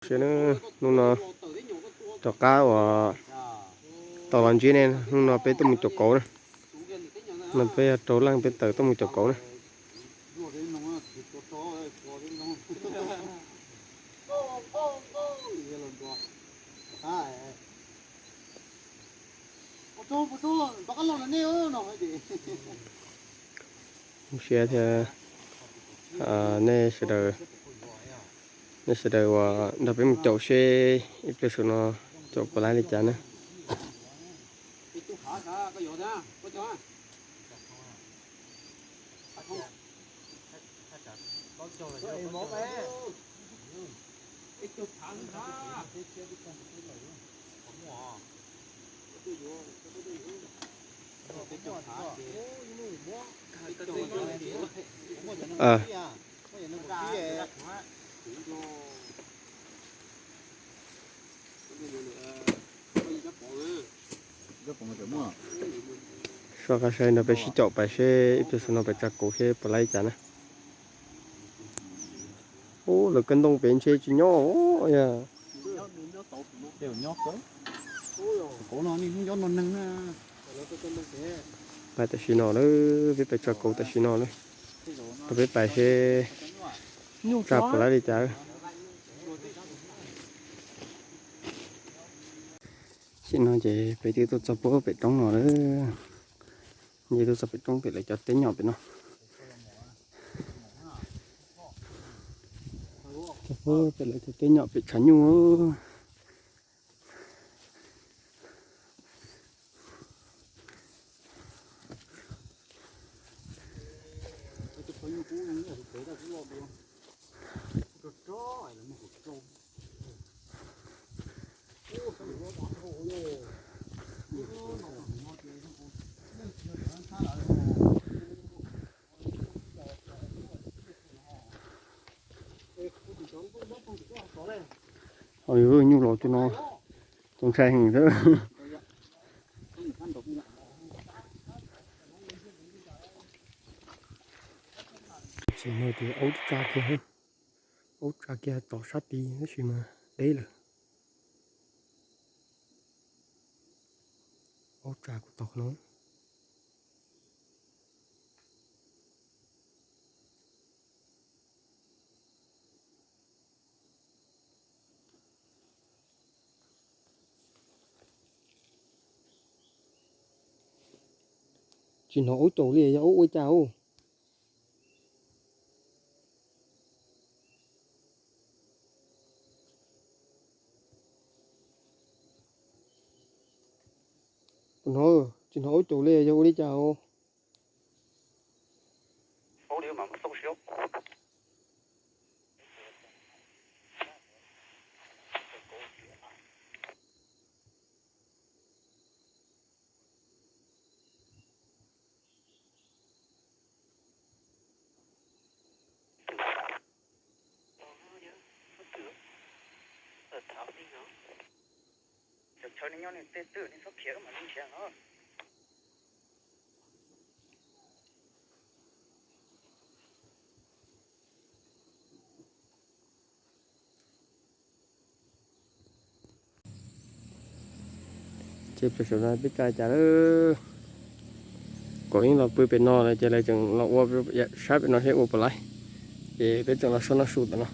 Sawv daws, hnub no rov qab uas tau los ntsib nej, hnub no peb tuaj mus caum kauv na. No peb yog rau leej peb tawm tuaj mus caum kauv na. Zoo siab thiab, nej sawv daws, nej sawv daws uas nrog peb mus caum seb ib pliag saum no caum puas laib li cas na. Soj qab saib no peb sib caum pais seb ib pliag saum no peb tsa kauv seb puas laib cas na. Ub, lawv kab ntoo pem ntshe tsis nyob yog. Pais tam sim no lawm, peb pais tsa kauv tam sim no lawm. Rau peb pais seb tsa puas laib li cas. Tam sim no ces peb twb tuaj txog puag pem roob no lawm. Ces tuaj txog pem roob pem lawv cov teb nyom pem no. Txog puag pem lawv cov teb nyom pem tshav nyuj. Ho yog nyuj los cov no, txaus ntshai heev xwb. Tam sim no ces aub tsa kiag, aub tsa kiag tom sab tid tab sis mas deb lawm. Aub tsa kuj tau no. Tsis hnov aub caum li, yog aub ua cas os? Tsis hnov aub caum li, yog ua li cas os? Cov chaw nej nyob nej tej twg nej txhob khiav mam li nrhiav no. Ces pem saum no peb tsa cas lawm. Kauv yeej los pw pem no lawm ces lawv tseem los ua sab pem no seb ua puas laib. Ces peb tseem los so noj su tom no.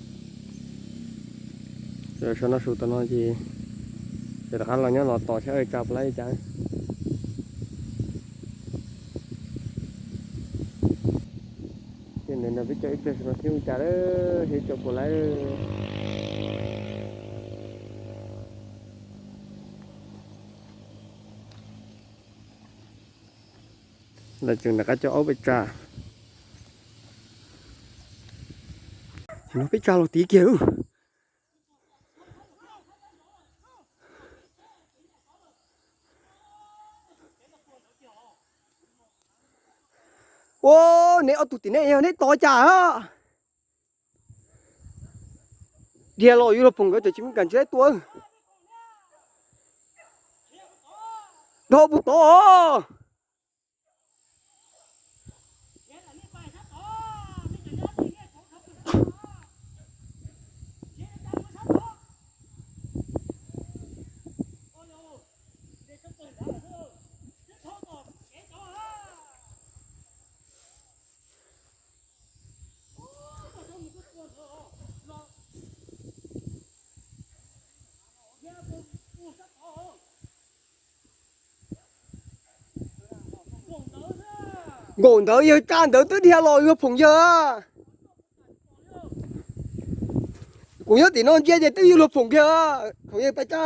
So noj su tom no ces rov qab los nyob no tos seb tsa puas laib li cas. Ces ntawm no peb caum ib pliag saum no seb ua cas lawm, seb caum puas laib. Lawv tseem rov qab coj aub pem tsa. Tam no peb tsa los tid kiag lawm. Ua, neb ob tug tim nej yog neb tos cas? Dhia los yus los phoom nkawd cov tsis muaj kam tsis laib tua. Dhau puas tod. Nkaum ntawd yawg tsa ntawd twb dhia los luag phoom yawg. Kuv nyob tim no ntsia ces twb yog luag phoom kiag, phoom yawg pais tsa.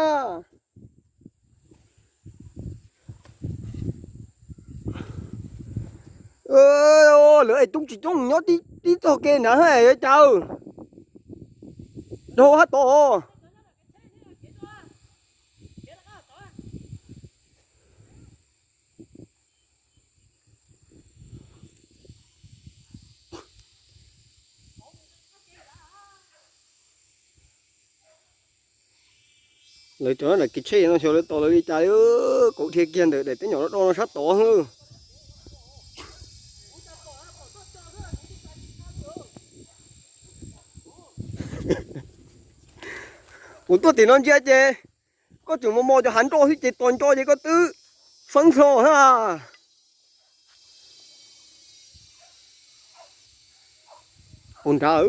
Lawv es tub tsis coob nyob tib txoj kev nrad yawg tsa. Dhau hab tod. Lawv cov ntawm kev tsheb no xyov lawv tos lawv li cas li, kaum dhia kiag ntawm daim teb nyom do do no sab tod. Kuv tuaj tim no ntsia ces koj tseem mos mos cov hav nroj xwb ces tos nco ces koj twb feeb hlo na. Puag nrad.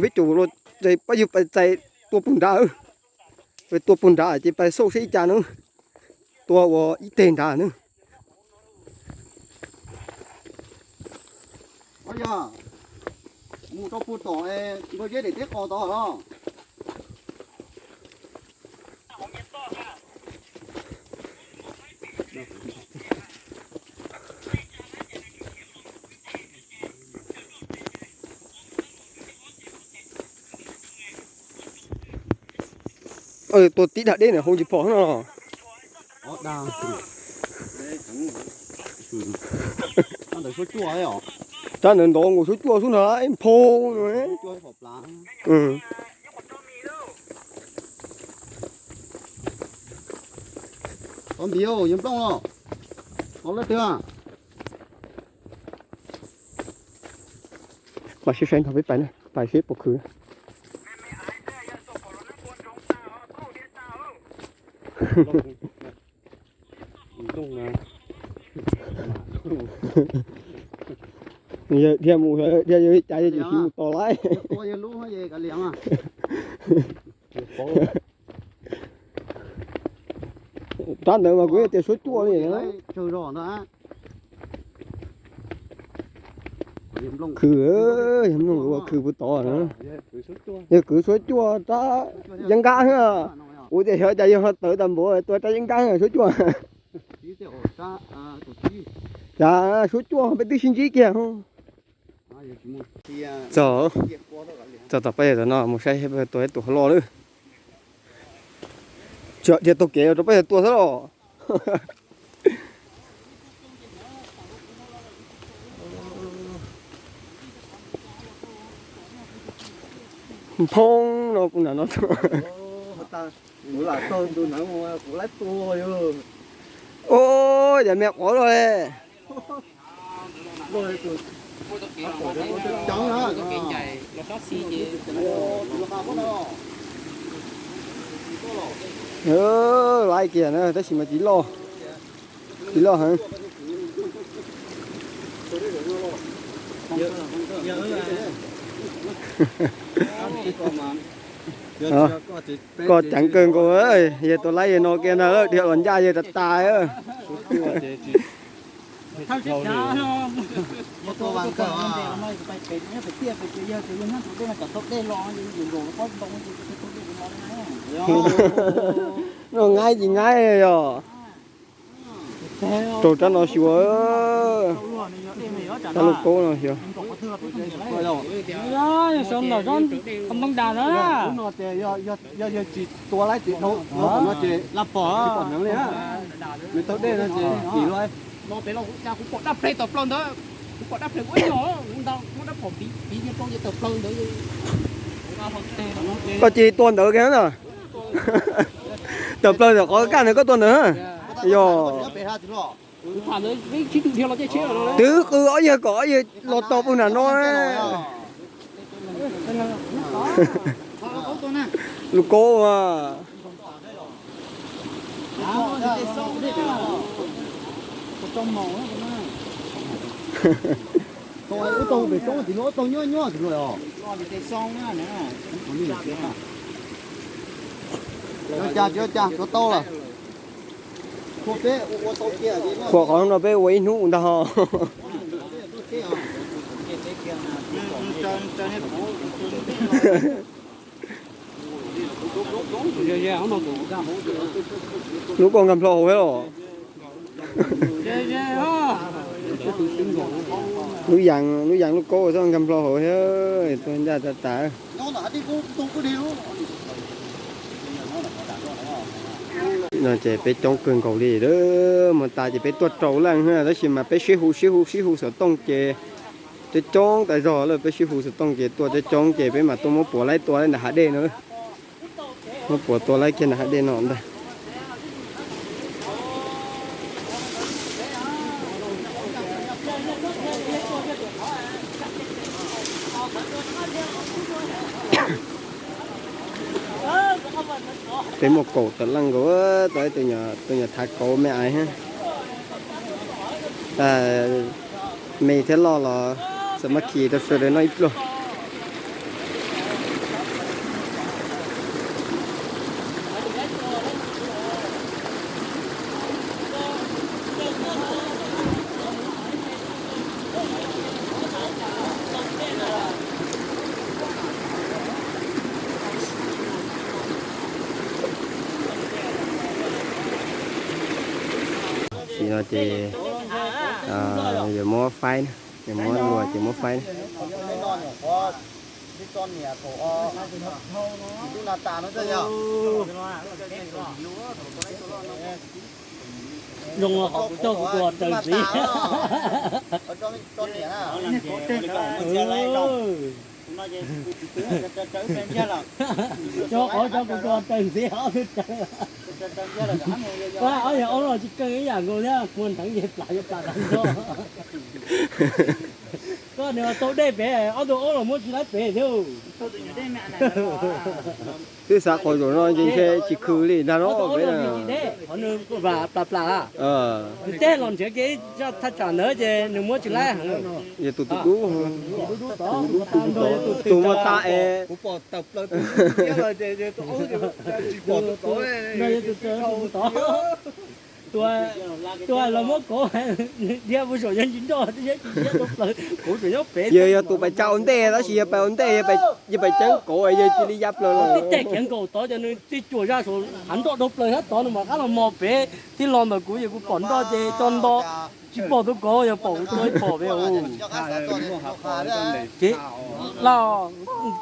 Peb tsum pab yug pais txais tua puag nrad. Tua puag nrad ces pais xauj seb ib cas na. Tua ua ib teg nrad na. Yog mus rau puag tom Nkauj Zeb daim teb qos tod los. Tua tib dag deb ntawm hauv tsis pom no. Rab ntawd ntov nkaus suab cuaj xwb ntag, nphau no. Tov npiv yawg nplooj os, tov leej twg? Mas sib saib nrog peb pais na, pais seb puas khwv. Yawg dhia mus, dhia yawg li cas yawg tseem siv mus tos laib. Rab ntawd mas kuv yeej tias suab cuaj li. Khwv, yawg mloog kuv ua khwv puag tod na. Yawg kwv suab cuaj rab yeeb nqab xwb. Kuv tias xyov cas yawg ho tawv tas npaum tua rab yeeb nqab suab cuaj. Cas suab cuaj peb twb sib ntsib kiag. Txog, txog tom pab yawg tom no mus saib pab yawg tua ib tug hov loj lawm. Tsuas dhia taug kev rau pab yawg tua xwb los. Nphoo no puag nram no. Ua cas me quav luaj li. Laib kiag na tab sis mas tsis loj, tsis loj heev. Koj ceev kawg nkaus, yawg tua laib yawg no kiag ntag, dhia los ncaj yawg tas tas. No ngaib tsis ngaib yog. Raug rab no xyuas, rab lub kaub no xyuas. Yog yawg tsis tua laib ces dhau no ces laj pom, tsis pom hneev li. Nws taug dej no ces tim luaj. Kuv pom dab pleg tom plaws ntawd, kuv pom dab pleg ua nyuag ntau, muab dab phom piv piv rau ces tawm plaws ntawd. Koj cia li tua ntawd kiag na. Tawm plaws ntawm qhov kaj ntawd koj tua ntawd. Yog twb qw ob yawg kom ob yawg los tos puag nram no. Lub kaub mas. Ua cas, ua cas, ua tau lawm. Khuam qhov no peb ua ib hnub ntag ho. Lub koj nkag nplho hauv thiab los? Lub yas, lub yas lub kaub txhob nkag nplho hauv thiab, tuag ncaj tas tas. No ces peb coob kawg nkaus li, mus tas ces peb tuaj rau leej, tab sis mas peb sib hu sib hu sib hu xov tooj ces coob coob tas zog lawm, peb sib hu xov tooj ces tuaj coob coob ces peb mam tuaj muab puav laib tua ntawm hav dej no. Muab puav tua laib kiag ntawm hav dej no ntag. Peb muaj kaum tawm leej nkaus, tus nyuam thav kauv me aiv. Me thiab loj los sawv mas khi rau sawv daws noj ib pluag. Tam sim no ces yuav muab faib na, yuav muab luas ces muab faib na. Zoo los kuv coj kuv tus raws xiv. Coj qhov coj kuv tus raws xiv ob tug raws. Ob yog ob los tsis keej ib yam nkaus thiab, muag ntheev ces plam yuav plam tas zog. Koj nws tau dej pem ob tug ob los muab tsis laib pem thiab. Twb xav qhov zaum no ces ntshe tsis khw li ntag no peb. Qhov nws plam plam, nws teb los nrhiav kiag ib thaj tsam ntawd ces nws muab tsis laib heev. Yog tus tus dub, tus muaj tab es. Tus los muab kauv dhia mus saum yog ntsis nroj, tab sis tsis dhia tau plaws, kauv tseem nyob pem. Yog, yog tus pais tsa ua ntej, tab sis yog pais ua ntej, yog pais ceeb kauv yog cia li ya plaws lawm. Tib teg khiav nkaus tod ces nws tib cuam zaj saum hav nroj dhau plaws thiab tod, nws mam qab los mos pem thiab los ntawm kuv, yog kuv pom nroj ces tso nto, tsis pom tus kauv, yog pom kuv tso ib phom pem. Ces laj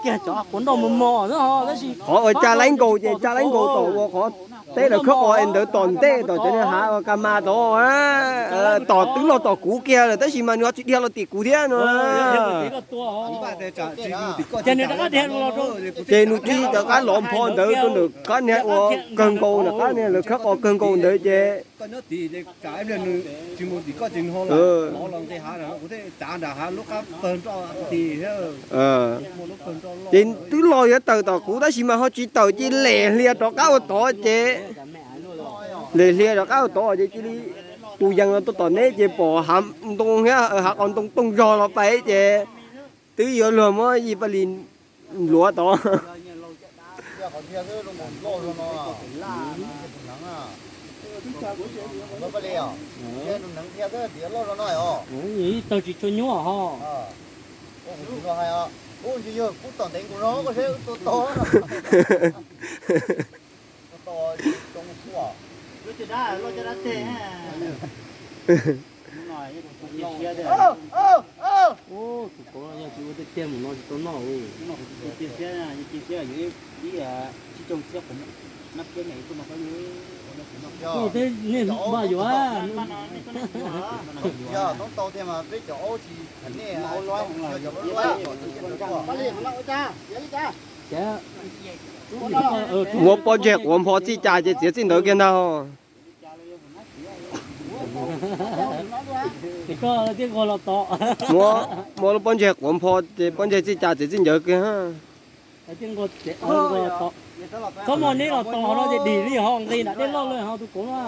kiag cov quav nroj mos mos xwb ho, tab sis qhov uas tsa laib nkaus ces tsa laib nkaus tom uas qhov teb lawv khawb qos es ntawd tom ntej tom cov niag hav uas ka mas tod, tom twb los tom kuv kiag lawm tab sis mas nws ho tsis dhia los tim kuv thiab no. Ces nws tsis rov qab los npho ntawd rau ntawm qab niag uas kawg nkaus, ntawm qab niag lawv khawb qos kawg nkaus ntawd ces ces twb los yuav tawm tom kuv tab sis mas ho tsis tawm, cia li lem hlias rov qab ua tod ces, lem hlias rov qab ua tod ces cia li tus yees los tom neb ces pom hav ntoo thiab hav qos ntoo tooj zog los pais ces twb yuav luag muab Yij Paj Lis npluav tod. Tawg tsis tshua nyuaj ho. Tus kauv yog tsis ua tej tiaj mus no tsis tau noj. Tej niag vaj yuav muab pob ntseg quav npho txij cas ces txiav txij ntawd kiag ntag. Muab, muab lub pob ntseg quav npho ces pob ntseg txij cas txiav txij ntawd kiag. Txhob muaj neb los tos no ces dim li ho nqis nram dej loj lawm ho tus kauv no.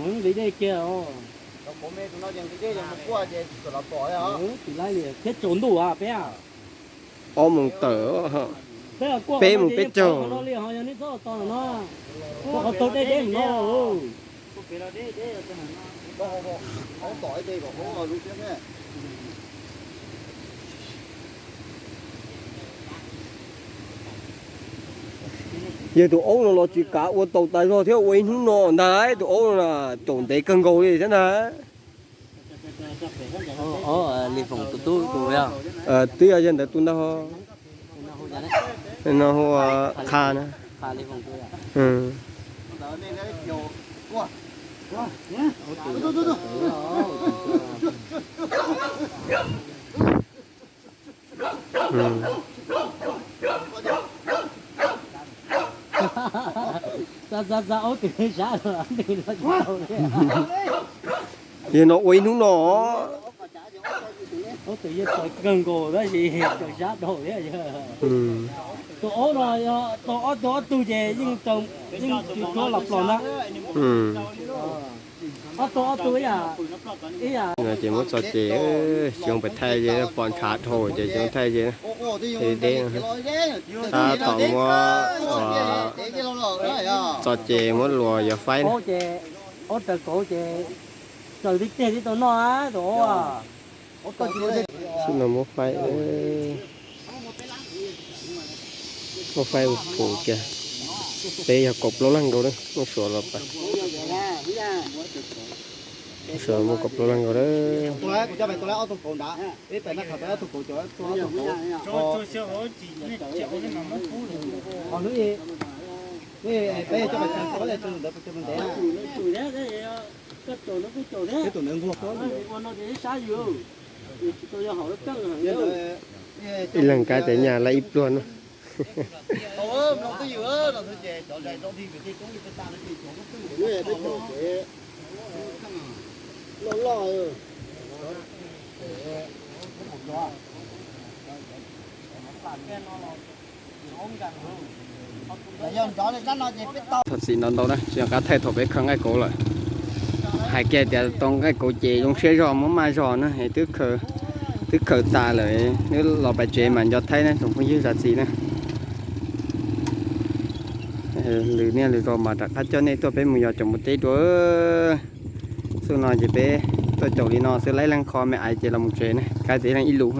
Nqis dej kiag. Tsis laib li thiab tsaus ntuj peb. Ob moos tawm. Peb mus peb caug. Yog tus aub no los tsis kav ua tau tas zog thiab ua ib hnub no ntag, tus aub no caum ntev kawg nkaus li thiab ntag. Twb yog yog ntawd tus ntag ho. No hu ua Qha na. Yog no ua ib hnub no. Kawg nkaus tab sis sab dhau thiab. Tus aub no yog tau ob tug ob tug ces yeej tsis tuab los plos ntag. Ob tug ob tug ib yam. Ces muab tso ces, xyov pais thaij ces pom ntshav dhau ces xyov thaij ces deb no. Tab tom muab tso ces muab luas yuav faib na. Aub raws kauv ces raws tib teg tib tau noj tus aub. Xib no muab faib, muab faib mus pum kiag. Peb yog kaum plaub leeg nkaus na, muab suav los pais. Suav muaj kaum plaub leeg nkaus na. Ib leeg kab tes nyaj laj ib pluag na. Thov txim ntau ntau na, tsis nco qab thaij thaum peb khaws nqaij kauv lawm. Hais kiag tias tau nqaij kauv ces zoo siab zog muab maj zog na, twb khaws tas lawm, twb los pais tsev mas nco thaij na tsoom phooj ywg zam txim na. Lwm niaj lwm zaus mas rov qab coj nej tuaj peb mus yos caum mus teb dua. Xub no ces peb tuaj caum li no xwb, laib leej qho me aiv ces los mus tsev na, kab tsev leej ib lus.